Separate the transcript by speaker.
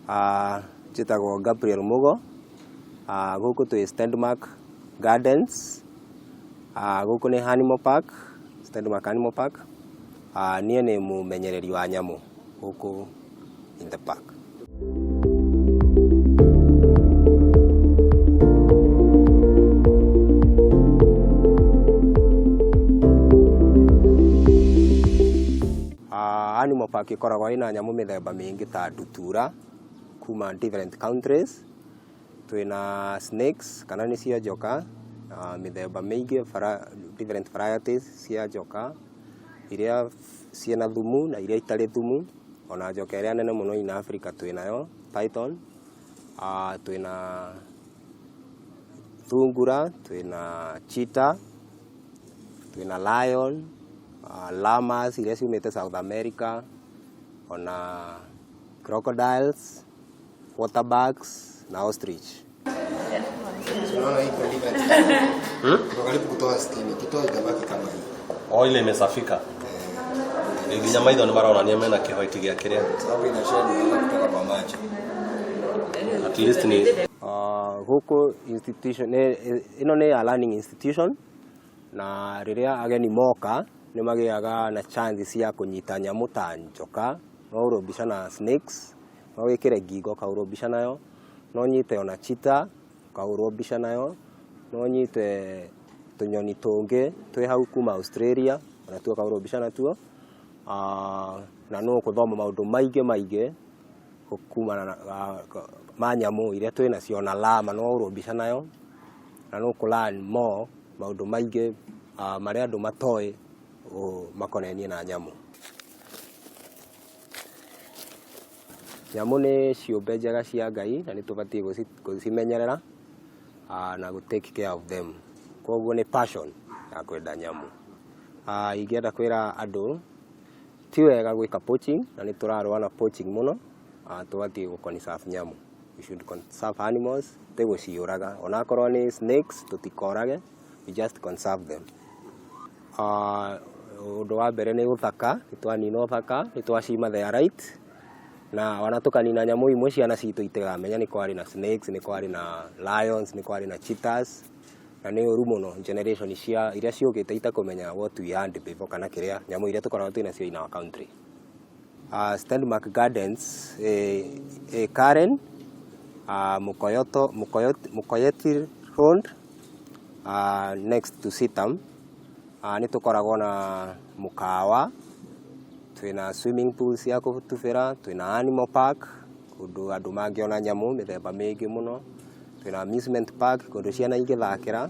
Speaker 1: Njĩtagwo Gabriel Mũgo, gũkũ twĩ Stedmark Gardens, gũkũ nĩ Animal Park, Stedmark Animal Park. Niĩ nĩ mũmenyereri wa nyamũ gũkũ in the park. Animal Park ĩkoragwo ĩna nyamũ mĩthemba mĩingĩ ta ndutura kuma different countries, twĩna snakes kana nĩcio njoka mĩthemba mĩingĩ different varieties cia njoka iria ciĩna thumu na iria itarĩ thumu, ona njoka ĩrĩa nene mũno in Africa twĩnayo python, twĩna thungura, twĩna cheetah, twĩna lion, llamas iria ciumĩte South America, ona crocodiles, water bucks na ostrich.
Speaker 2: Unaona hii kwa different. Tuko karibu kutoa 60, kitoa itabaki kama hii.
Speaker 3: O ile imesafika. Nginya maitho nĩ maronania mena kĩhoiti gĩa kĩrĩa.
Speaker 2: Sababu ina shed kutoka kwa macho.
Speaker 3: At least ni
Speaker 1: Gũkũ institution ĩno nĩ ya learning institution na rĩrĩa ageni moka nĩ magĩaga na chance cia kũnyita nyamũ ta njoka, no ũhũrwo mbica na snakes, no wĩkĩre ngingo ũkahũrwo mbica nayo, no ũnyite ona cheetah ũkahũrwo mbica nayo, no ũnyite tũnyoni tũngĩ twĩ hau kuma Australia onatuo ũkahũrwo mbica natuo, na no ũgũthoma maũndũ maingĩ maingĩ kumana na ma nyamũ iria twĩ nacio ona llama no ũhũrwo mbica nayo, na no ũkũ learn more maũndũ maingĩ marĩa andũ matoĩ makonainie na nyamũ. Nyamũ nĩ ciũmbe njega cia Ngai na nĩ tũbatiĩ gũcimenyerera na gũ take care of them. Koguo nĩ passion ya kwenda nyamũ. Ingĩenda kwĩra andũ ti wega gwĩka poaching na nĩ tũrarũa na poaching mũno, tũbatiĩ gũ conserve nyamũ. We should conserve animals, ti gũciũraga. Onakorwo nĩ snakes tũtikorage, we just conserve them. Ũndũ wa mbere nĩ ũthaka, nĩ twanina ũthaka, nĩ twacima their right, na ona tũkanina nyamũ imwe ciana citũ itigamenya nĩ kwarĩ na snakes, nĩ kwarĩ na lions, nĩ kwarĩ na cheetahs, na nĩ ũru mũno generation cia iria ciũkĩte itakũmenya what we had before kana kĩrĩa nyamũ iria tũkoragwo twĩ nacio in our country. Stedmark Gardens Karen, Mukoyoto, Mukoyeti Road, next to Sitam. Nĩ tũkoragwo na mũkawa, twĩna swimming pool cia gũtubĩra, twĩna animal park kũndũ andũ mangĩona nyamũ mĩthemba mĩingĩ mũno, twĩna amusement park kũndũ ciana ingĩthakĩra.